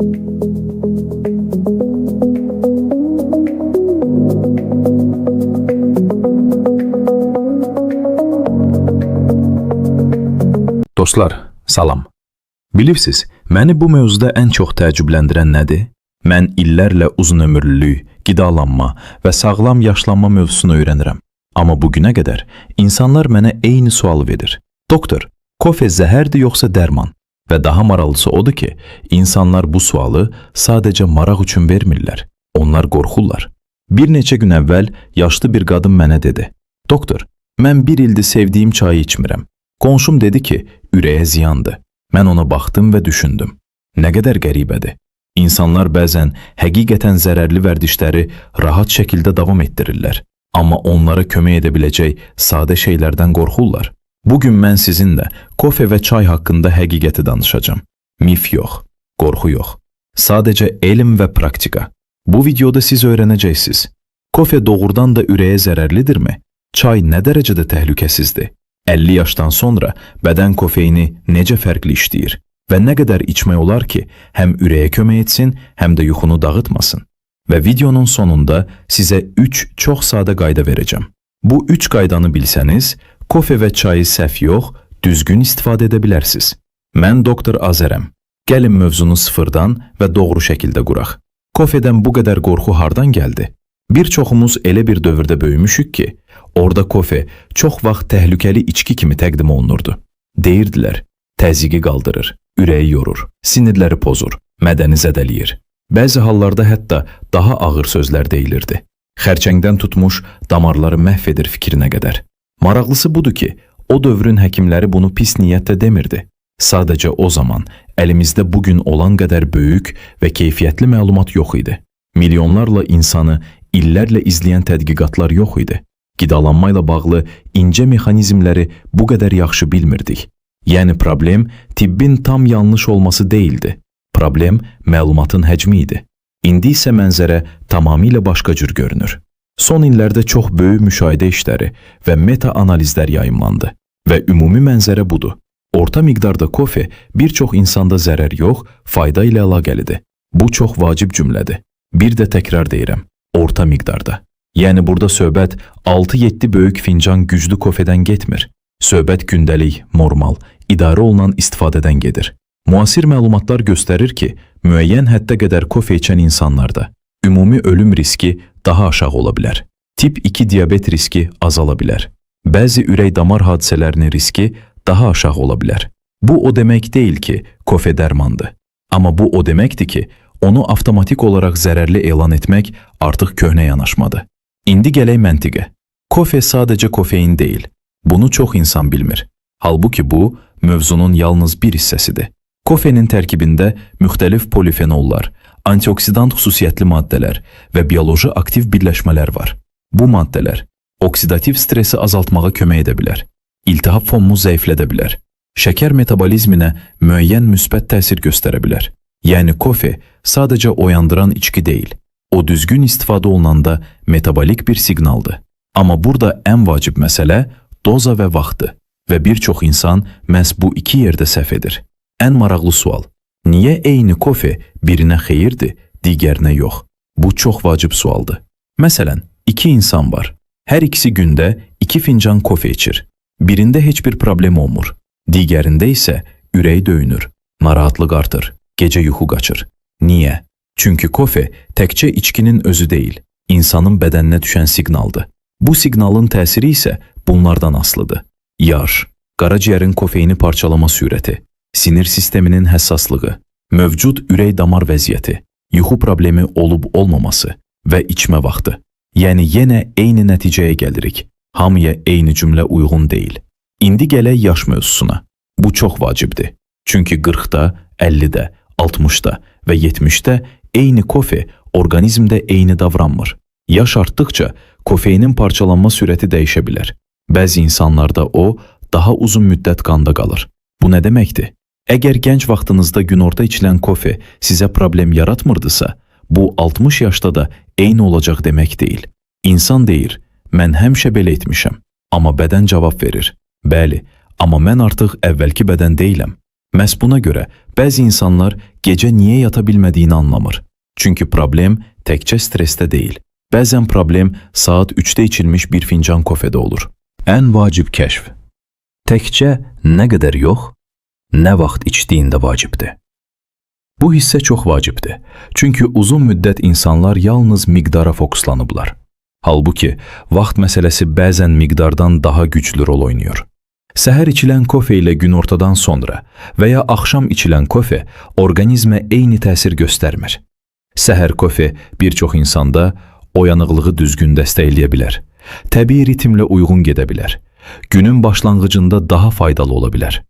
Dostlar, salam. Bilirsiniz, məni bu mövzuda ən çox təəccübləndirən nədir? Mən illərlə uzunömürlülük, qidalanma və sağlam yaşlanma mövzusunu öyrənirəm. Amma bu günə qədər insanlar mənə eyni sualı verir. Doktor, kofe zəhərdir yoxsa dərman? Və daha maraqlısı odur ki, insanlar bu sualı sadəcə maraq üçün vermirlər. Onlar qorxurlar. Bir neçə gün əvvəl yaşlı bir qadın mənə dedi. Doktor, mən bir ildir sevdiyim çayı içmirəm. Qonşum dedi ki, ürəyə ziyandır. Mən ona baxdım və düşündüm. Nə qədər qəribədir. İnsanlar bəzən həqiqətən zərərli vərdişləri rahat şəkildə davam etdirirlər. Amma onlara kömək edə biləcək sadə şeylərdən qorxurlar. Bugün mən sizinlə kofe və çay haqqında həqiqəti danışacağam. Mif yox, qorxu yox. Sadəcə elm və praktika. Bu videoda siz öyrənəcəksiniz. Kofe doğrudan da ürəyə zərərlidirmi? Çay nə dərəcədə təhlükəsizdir? 50 yaşdan sonra bədən kofeini necə fərqli işləyir və nə qədər içmək olar ki, həm ürəyə kömək etsin, həm də yuxunu dağıtmasın. Və videonun sonunda sizə 3 çox sadə qayda verəcəm. Bu 3 qaydanı bilsəniz, kofe və çayı səhv yox, düzgün istifadə edə bilərsiniz. Mən Doktor Azərəm. Gəlin mövzunu sıfırdan və doğru şəkildə quraq. Kofedən bu qədər qorxu hardan gəldi? Bir çoxumuz elə bir dövrdə böyümüşük ki, orada kofe çox vaxt təhlükəli içki kimi təqdim olunurdu. Deyirdilər, təzyiqi qaldırır, ürəyi yorur, sinirləri pozur, mədəni zədələyir. Bəzi hallarda hətta daha ağır sözlər deyilirdi. Xərçəngdən tutmuş damarları məhv edir fikrinə qədər. Maraqlısı budur ki, o dövrün həkimləri bunu pis niyyətlə demirdi. Sadəcə o zaman əlimizdə bugün olan qədər böyük və keyfiyyətli məlumat yox idi. Milyonlarla insanı illərlə izləyən tədqiqatlar yox idi. Qidalanma ilə bağlı incə mexanizmləri bu qədər yaxşı bilmirdik. Yəni problem tibbin tam yanlış olması deyildi. Problem məlumatın həcmi idi. İndi isə mənzərə tamamilə başqa cür görünür. Son illərdə çox böyük müşahidə işləri və meta-analizlər yayımlandı və ümumi mənzərə budur. Orta miqdarda kofe bir çox insanda zərər yox, fayda ilə əlaqəlidir. Bu çox vacib cümlədir. Bir də təkrar deyirəm, orta miqdarda. Yəni burada söhbət 6-7 böyük fincan güclü kofedən getmir. Söhbət gündəlik, normal, idarə olunan istifadədən gedir. Müasir məlumatlar göstərir ki, müəyyən həddə qədər kofe içən insanlarda ümumi ölüm riski daha aşağı ola bilər. Tip 2 diabet riski azala bilər. Bəzi ürək-damar hadisələrinin riski daha aşağı ola bilər. Bu o demək deyil ki, kofe dərmandır. Amma bu o deməkdir ki, onu avtomatik olaraq zərərli elan etmək artıq köhnə yanaşmadır. İndi gələk məntiqə. Kofe sadəcə kofein deyil. Bunu çox insan bilmir. Halbuki bu, mövzunun yalnız bir hissəsidir. Kofenin tərkibində müxtəlif polifenollar, antioksidant xüsusiyyətli maddələr və bioloji aktiv birləşmələr var. Bu maddələr oksidativ stresi azaltmağa kömək edə bilər, iltihap fonunu zəiflədə bilər, şəkər metabolizminə müəyyən müsbət təsir göstərə bilər. Yəni kofe sadəcə oyandıran içki deyil, o düzgün istifadə olunanda metabolik bir siqnaldır. Amma burada ən vacib məsələ doza və vaxtdır və bir çox insan məhz bu iki yerdə səhv edir. Ən maraqlı sual: niyə eyni kofe birinə xeyirdir, digərinə yox? Bu çox vacib sualdır. Məsələn, iki insan var. Hər ikisi gündə 2 fincan kofe içir. Birində heç bir problem olmur. Digərində isə ürəyi döyünür, narahatlıq artır, gecə yuxu qaçır. Niyə? Çünki kofe təkcə içkinin özü deyil, insanın bədəninə düşən siqnaldır. Bu siqnalın təsiri isə bunlardan asılıdır. Yaş, qaraciyərin kofeini parçalama sürəti, sinir sisteminin həssaslığı, mövcud ürək-damar vəziyyəti, yuxu problemi olub olmaması və içmə vaxtı. Yəni yenə eyni nəticəyə gəlirik. Hamıya eyni cümlə uyğun deyil. İndi gələk yaş mövzusuna. Bu çox vacibdir. Çünki 40-da, 50-də, 60-da və 70-də eyni kofe orqanizmdə eyni davranmır. Yaş artdıkca kofeinin parçalanma sürəti dəyişə bilər. Bəzi insanlarda o daha uzun müddət qanda qalır. Bu nə deməkdir? Əgər gənc vaxtınızda günorta içilən kofe sizə problem yaratmırdısa, bu 60 yaşda da eyni olacaq demək deyil. İnsan deyir, mən həmişə belə etmişəm. Amma bədən cavab verir. Bəli, amma mən artıq əvvəlki bədən deyiləm. Məhz buna görə bəzi insanlar gecə niyə yata bilmədiyini anlamır. Çünki problem təkcə stressdə deyil. Bəzən problem saat 3-də içilmiş bir fincan kofedə olur. Ən vacib kəşf. Təkcə nə qədər yox, nə vaxt içdiyin də vacibdir. Bu hissə çox vacibdir. Çünki uzun müddət insanlar yalnız miqdara fokuslanıblar. Halbuki vaxt məsələsi bəzən miqdardan daha güclü rol oynayır. Səhər içilən kofe ilə günortadan sonra və ya axşam içilən kofe orqanizmə eyni təsir göstərmir. Səhər kofe bir çox insanda oyanıqlığı düzgün dəstəkləyə bilər. Təbii ritmlə uyğun gedə bilər. Günün başlanğıcında daha faydalı ola bilər.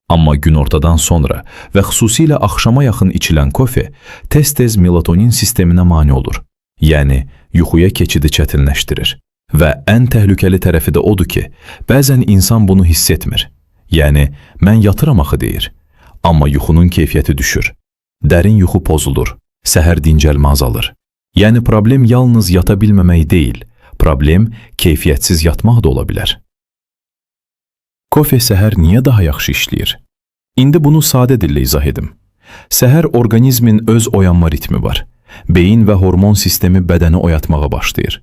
Amma günortadan sonra və xüsusilə axşama yaxın içilən kofe tez-tez melatonin sisteminə mane olur. Yəni yuxuya keçidi çətinləşdirir. Və ən təhlükəli tərəfi də odur ki, bəzən insan bunu hiss etmir. Yəni mən yatıram axı deyir. Amma yuxunun keyfiyyəti düşür. Dərin yuxu pozulur. Səhər dincəlmə azalır. Yəni problem yalnız yata bilməmək deyil, problem keyfiyyətsiz yatmaq da ola bilər. Kofe səhər niyə daha yaxşı işləyir? İndi bunu sadə dillə izah edim. Səhər orqanizmin öz oyanma ritmi var. Beyin və hormon sistemi bədəni oyatmağa başlayır.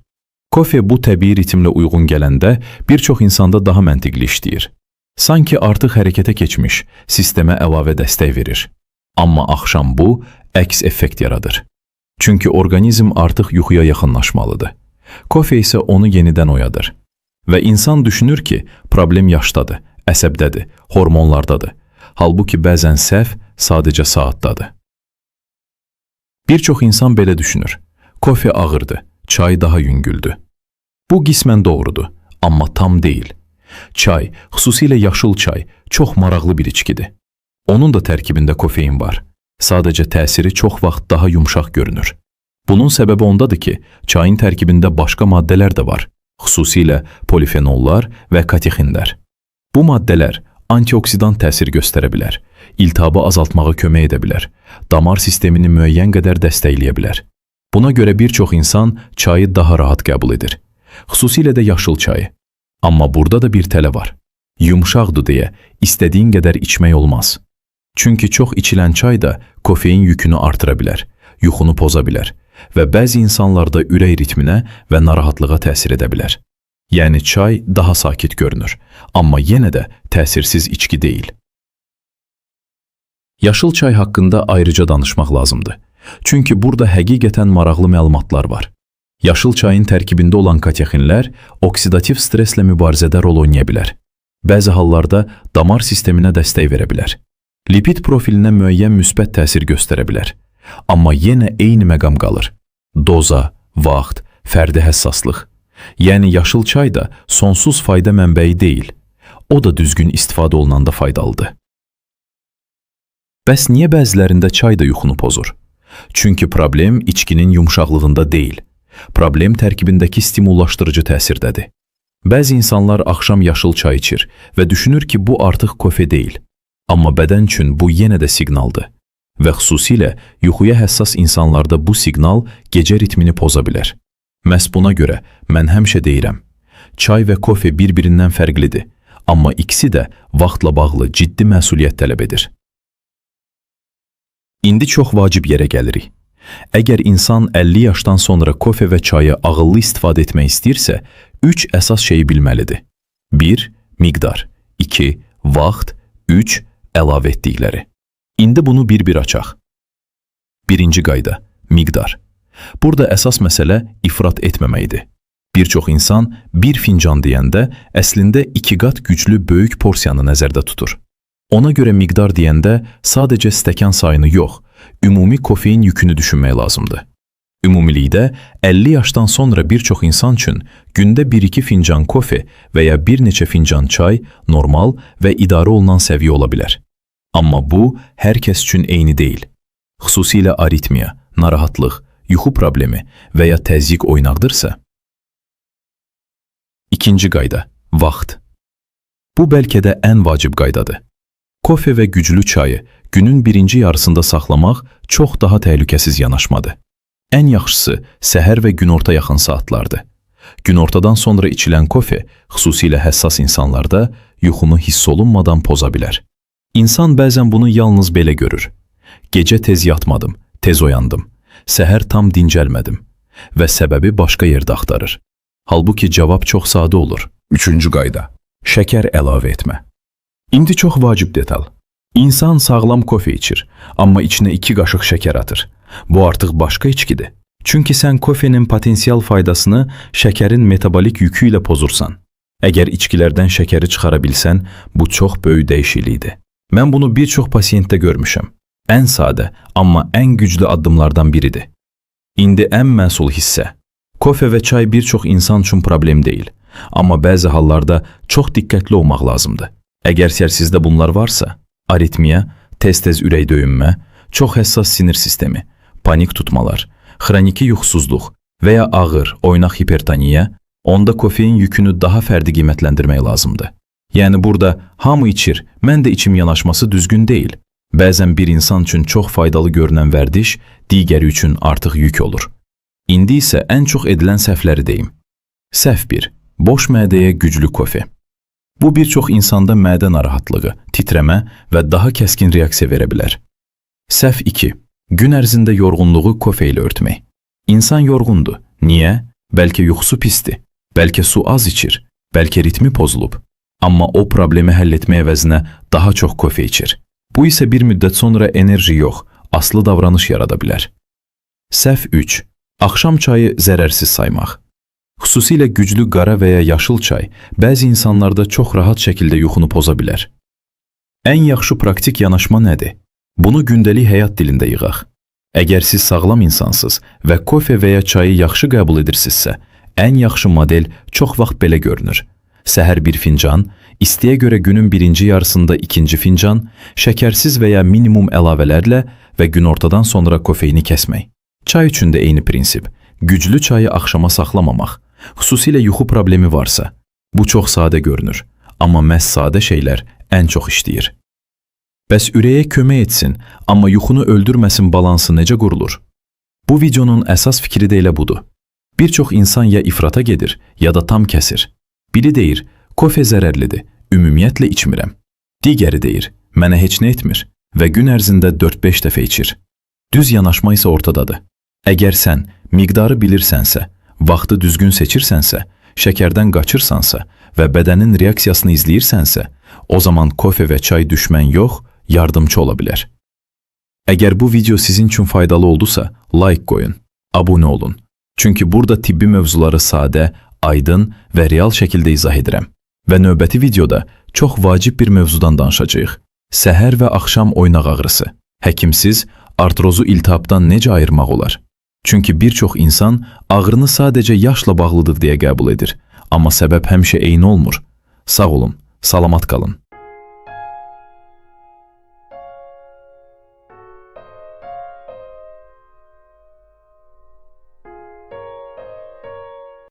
Kofe bu təbii ritmlə uyğun gələndə bir çox insanda daha məntiqli işləyir. Sanki artıq hərəkətə keçmiş, sistemə əlavə dəstək verir. Amma axşam bu əks effekt yaradır. Çünki orqanizm artıq yuxuya yaxınlaşmalıdır. Kofe isə onu yenidən oyadır. Və insan düşünür ki, problem yaşdadır, əsəbdədir, hormonlardadır. Halbuki bəzən səhv sadəcə saatdadır. Bir çox insan belə düşünür. Kofe ağırdır, çay daha yüngüldür. Bu qismən doğrudur, amma tam deyil. Çay, xüsusilə yaşıl çay, çox maraqlı bir içkidir. Onun da tərkibində kofein var. Sadəcə təsiri çox vaxt daha yumşaq görünür. Bunun səbəbi ondadır ki, çayın tərkibində başqa maddələr də var, xüsusilə polifenollar və katexinlər. Bu maddələr antioksidant təsir göstərə bilər, iltihabı azaltmağa kömək edə bilər, damar sistemini müəyyən qədər dəstəkləyə bilər. Buna görə bir çox insan çayı daha rahat qəbul edir. Xüsusilə də yaşıl çayı. Amma burada da bir tələ var. Yumşaqdır deyə istədiyin qədər içmək olmaz. Çünki çox içilən çay da kofein yükünü artıra bilər, yuxunu poza bilər və bəzi insanlarda ürək ritminə və narahatlığa təsir edə bilər. Yəni çay daha sakit görünür, amma yenə də təsirsiz içki deyil. Yaşıl çay haqqında ayrıca danışmaq lazımdır. Çünki burada həqiqətən maraqlı məlumatlar var. Yaşıl çayın tərkibində olan katexinlər oksidativ stresslə mübarizədə rol oynaya bilər. Bəzi hallarda damar sisteminə dəstək verə bilər. Lipid profilinə müəyyən müsbət təsir göstərə bilər. Amma yenə eyni məqam qalır. Doza, vaxt, fərdi həssaslıq. Yəni yaşıl çay da sonsuz fayda mənbəyi deyil. O da düzgün istifadə olunanda faydalıdır. Bəs niyə bəzilərində çay da yuxunu pozur? Çünki problem içkinin yumşaqlığında deyil. Problem tərkibindəki stimullaşdırıcı təsirdədir. Bəzi insanlar axşam yaşıl çay içir və düşünür ki, bu artıq kofe deyil. Amma bədən üçün bu yenə də siqnaldır. Və xüsusilə yuxuya həssas insanlarda bu siqnal gecə ritmini poza bilər. Məhz buna görə mən həmişə deyirəm, çay və kofe bir-birindən fərqlidir, amma ikisi də vaxtla bağlı ciddi məsuliyyət tələb edir. İndi çox vacib yerə gəlirik. Əgər insan 50 yaşdan sonra kofe və çayı ağıllı istifadə etmək istəyirsə, 3 əsas şeyi bilməlidir. 1. Miqdar. 2. Vaxt. 3. Əlavə etdikləri. İndi bunu bir-bir açaq. Birinci qayda, miqdar. Burada əsas məsələ ifrat etməməkdir. Bir çox insan bir fincan deyəndə əslində 2 qat güclü böyük porsiyanı nəzərdə tutur. Ona görə miqdar deyəndə sadəcə stəkan sayını yox, ümumi kofein yükünü düşünmək lazımdır. Ümumilikdə 50 yaşdan sonra bir çox insan üçün gündə 1-2 fincan kofe və ya bir neçə fincan çay normal və idarə olunan səviyyə ola bilər. Amma bu hər kəs üçün eyni deyil. Xüsusilə aritmiya, narahatlıq, yuxu problemi və ya təzyiq oynaqdırsa. İkinci qayda, vaxt. Bu bəlkə də ən vacib qaydadır. Kofe və güclü çayı günün birinci yarısında saxlamaq çox daha təhlükəsiz yanaşmadır. Ən yaxşısı səhər və günorta yaxın saatlardır. Günortadan sonra içilən kofe, xüsusilə həssas insanlarda yuxunu hiss olunmadan poza bilər. İnsan bəzən bunu yalnız belə görür. Gecə tez yatmadım, tez oyandım. Səhər tam dincəlmədim və səbəbi başqa yerdə axtarır. Halbuki cavab çox sadə olur. Üçüncü qayda. Şəkər əlavə etmə. İndi çox vacib detal. İnsan sağlam kofe içir, amma içinə 2 qaşıq şəkər atır. Bu artıq başqa içkidir. Çünki sən kofenin potensial faydasını şəkərin metabolik yükü ilə pozursan. Əgər içkilərdən şəkəri çıxara bilsən, bu çox böyük dəyişiklikdir. Mən bunu bir çox pasiyentdə görmüşəm. Ən sadə, amma ən güclü addımlardan biridir. İndi ən məsul hissə. Kofe və çay bir çox insan üçün problem deyil. Amma bəzi hallarda çox diqqətli olmaq lazımdır. Əgər sizdə bunlar varsa, aritmiya, tez-tez ürək döyünmə, çox həssas sinir sistemi, panik tutmalar, xroniki yuxusuzluq və ya ağır, oynaq hipertoniya, onda kofein yükünü daha fərdi qiymətləndirmək lazımdır. Yəni burada hamı içir, mən də içim yanaşması düzgün deyil. Bəzən bir insan üçün çox faydalı görünən vərdiş, digəri üçün artıq yük olur. İndi isə ən çox edilən səhvləri deyim. Səhv 1. Boş mədəyə güclü kofe. Bu bir çox insanda mədə narahatlığı, titrəmə və daha kəskin reaksiya verə bilər. Səhv 2. Gün ərzində yorğunluğu kofe ilə örtmək. İnsan yorğundur. Niyə? Bəlkə yuxusu pisdir, bəlkə su az içir, bəlkə ritmi pozulub. Amma o problemi həll etmək əvəzinə daha çox kofe içir. Bu isə bir müddət sonra enerji yox, aslı davranış yarada bilər. Səhv 3. Axşam çayı zərərsiz saymaq. Xüsusilə güclü qara və ya yaşıl çay bəzi insanlarda çox rahat şəkildə yuxunu poza bilər. Ən yaxşı praktik yanaşma nədir? Bunu gündəlik həyat dilində yığaq. Əgər siz sağlam insansınız və kofe və ya çayı yaxşı qəbul edirsinizsə, ən yaxşı model çox vaxt belə görünür. Səhər bir fincan, isteğe görə günün birinci yarısında ikinci fincan, şəkərsiz və ya minimum əlavələrlə və günortadan sonra kofeini kəsmək. Çay üçün də eyni prinsip. Güclü çayı axşama saxlamamaq. Xüsusilə yuxu problemi varsa. Bu çox sadə görünür. Amma məhz sadə şeylər ən çox işləyir. Bəs ürəyə kömək etsin, amma yuxunu öldürməsin balansı necə qurulur? Bu videonun əsas fikri də elə budur. Bir çox insan ya ifrata gedir, ya da tam kəsir. Biri deyir, kofe zərərlidir, ümumiyyətlə içmirəm. Digəri deyir, mənə heç nə etmir və gün ərzində 4-5 dəfə içir. Düz yanaşma isə ortadadır. Əgər sən miqdarı bilirsənsə, vaxtı düzgün seçirsənsə, şəkərdən qaçırsansa və bədənin reaksiyasını izləyirsənsə, o zaman kofe və çay düşmən yox, yardımçı ola bilər. Əgər bu video sizin üçün faydalı oldusa, like qoyun, abunə olun. Çünki burada tibbi mövzuları sadə, aydın və real şəkildə izah edirəm. Və növbəti videoda çox vacib bir mövzudan danışacağıq. Səhər və axşam oynaq ağrısı. Həkimsiz artrozu iltihapdan necə ayırmaq olar? Çünki bir çox insan ağrını sadəcə yaşla bağlıdır deyə qəbul edir. Amma səbəb həmişə eyni olmur. Sağ olun, salamat qalın.